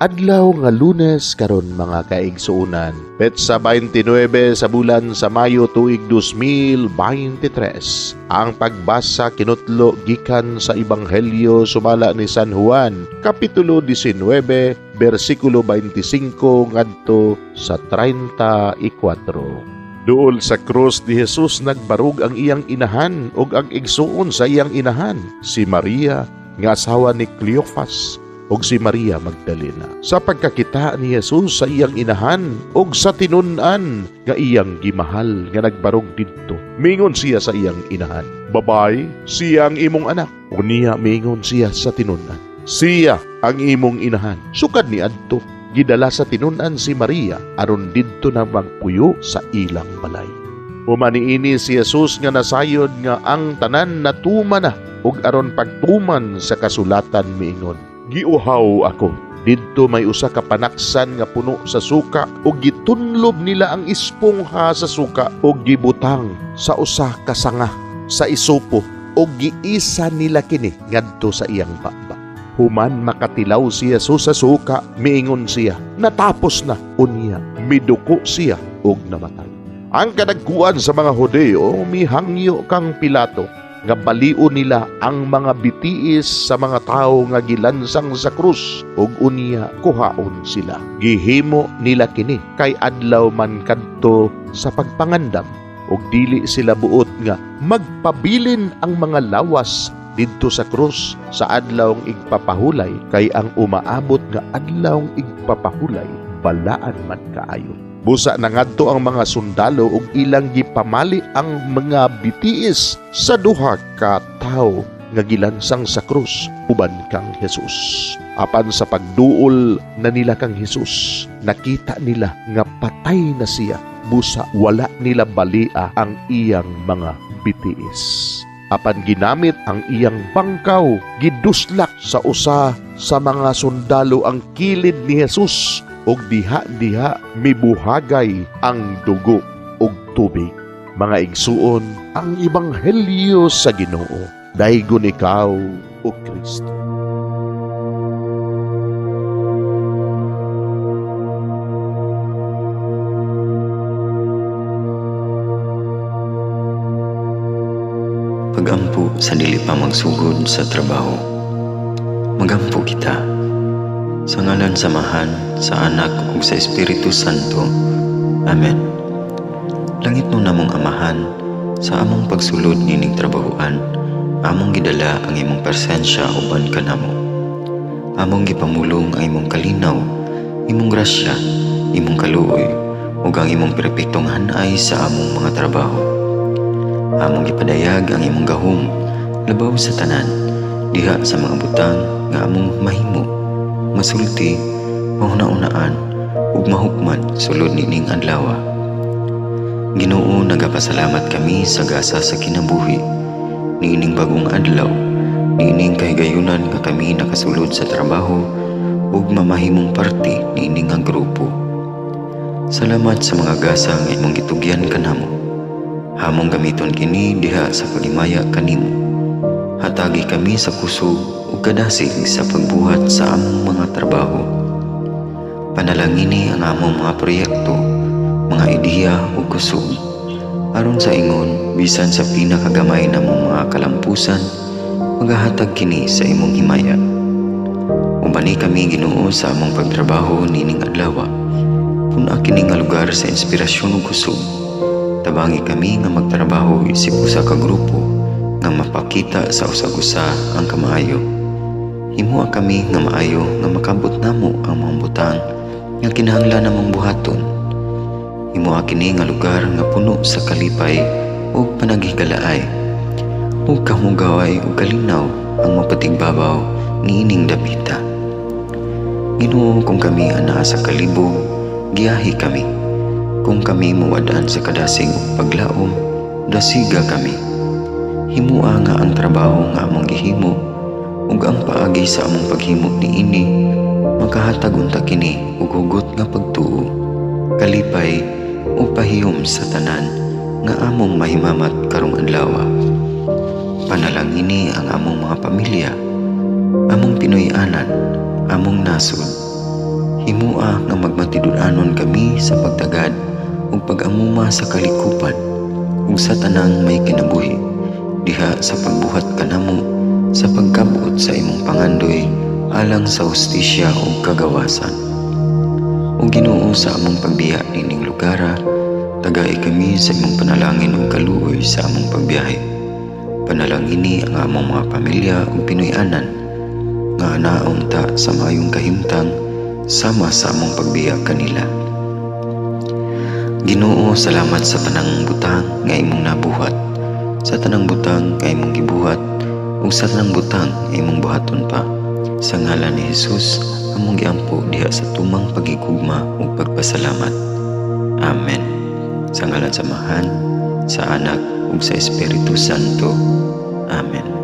Adlaw nga Lunes karon, mga kaigsuonan. Petsa 29 sa bulan sa Mayo, tuig 2023. Ang pagbasa kinutlo gikan sa Ebanghelyo sumala ni San Juan, kapitulo 19, bersikulo 25 ngadto sa 34. Duol sa krus ni Jesus nagbarug ang iyang inahan ug ang igsuon sa iyang inahan, si Maria nga asawa ni Cleophas ug si Maria Magdalena. Sa pagkakita ni Jesus sa iyang inahan ug sa tinun-an nga iyang gimahal nga nagbarog didto, mingon siya sa iyang inahan, "Babay, siya ang imong anak." Unya mingon siya sa tinun-an, "Siya ang imong inahan." Sukad ni adto, gidala sa tinun-an si Maria aron didto na magpuyo sa ilang balay. Human niini si Jesus nga nasayod nga ang tanan natuman na ug aron pagtuman sa kasulatan miingon, "Giuhaw ako." Didto may usa ka panaksan nga puno sa suka ug gitunlob nila ang espongha sa suka ug gibutang sa usa ka sanga sa isopo ug giisa nila kini ngadto sa iyang baba. Human makatilaw si Jesus sa suka, miingon siya, "Natapos na." Unya miduko siya ug namatay. Ang kadagkuan sa mga Hudeo mihangyo kang Pilato nga balion nila ang mga bitiis sa mga tawo nga gilansang sa krus ug unya kuhaon sila. Gihimo nila kini kay adlaw man kadto sa pagpangandam ug dili sila buot nga magpabilin ang mga lawas didto sa krus sa adlawng igpapahulay, kay ang umaabot nga adlawng igpapahulay balaan man kaayo. Busa nangadto ang mga sundalo ug ilang gipamali ang mga bitiis sa duha ka tawo nga gilansang sa krus uban kang Jesus. Apan sa pagduol na nila kang Jesus, nakita nila nga patay na siya. Busa wala nila balia ang iyang mga bitiis. Apan ginamit ang iyang bangkaw, giduslak sa usa sa mga sundalo ang kilid ni Jesus ug diha-diha mibuhagay ang dugo ug tubig. Mga igsuon, ang ebanghelyo sa Ginoo. Daygon ikaw, o Kristo. Pagampo sa dili pa magsugod sa trabaho. Magampo kita. Sa ngalan sa Amahan, sa Anak ug sa Espiritu Santo. Amen. Langitnon namong Amahan, sa among pagsulod nining trabahoan, among gidala ang imong presensya uban kanamo. Among gipamulong ang imong kalinaw, imong grasya, imong kaluoy, ug ang imong perpektong hanay sa among mga trabaho. Among gipadayag ang imong gahom labaw sa tanan, diha sa mga butang nga among mahimo, masulti, mahuna-unaan ug mahukman sulod nining adlaw. Ginoo, nagapasalamat kami sa gasa sa kinabuhi niining bagong adlaw, niining kahigayunan nga kami nakasulod sa trabaho ug mamahimong parte niini nga grupo. Salamat sa mga gasa nga imong gitugyan kanamo. Among gamiton kini diha sa paghimaya kanimo. Hatagi kami sa kusog ug kadasig sa pagbuhat sa among mga trabaho. Panalangini ang among mga proyekto, mga ideya ug kusog. Aron sa ingon, bisan sa pinakagamay namong mga kalampusan, magahatag kini sa imong himaya. Ubani kami, Ginoo, sa among pagtrabaho nining adlaw. Pun-a kini nga lugar sa inspirasyon ug kusog. Tabangi kami nga magtrabaho isip usa ka grupo nga mapakita sa usag-usa ang kamaayo. Himoa kami nga maayo nga makabot namo ang mga butang nga kinahanglan namong buhaton. Himoa kini nga lugar nga puno sa kalipay ug panaghigalaay, ug kahugaway ug kalinaw ang mapatigbabaw niining dapita. Ginoo, kung kami anaa sa kalibog, giyahi kami. Kung kami mawad-an sa kadasig ug paglaom, dasiga kami. Himoa nga ang trabaho nga among gihimo ug ang paagi sa among paghimo niini makahatag unta kini og hugot nga pagtuo, kalipay ug pahiyom sa tanan nga among mahimamat karong adlaw. Panalangini ang among mga pamilya, among Pinoy-anan, among nasod. Himoa nga magmatinud-anon kami sa pagtagad ug pag-amuma sa kalikupan ug sa tanang may kinabuhi diha sa pagbuhat kanamo sa pagkab-ot sa imong pangandoy alang sa hustisya ug kagawasan. O Ginoo, sa among pagbiya niining lugara, tagai kami sa imong panalangin ug kaluoy sa among pagbiyahe. Panalangini ang among mga pamilya ug Pinoy-anan nga anaon ta sa maayong kahimtang sama sa among pagbiya kanila. Ginoo, salamat sa tanang butang nga imong nabuhat, sa tanang butang nga imong gibuhat, ug sa tanang butang nga imong buhaton pa. Sa ngalan ni Jesus, among giampo diha sa tumang paghigugma ug pagpasalamat. Amen. Sa ngalan sa Amahan, sa Anak ug sa Espiritu Santo. Amen.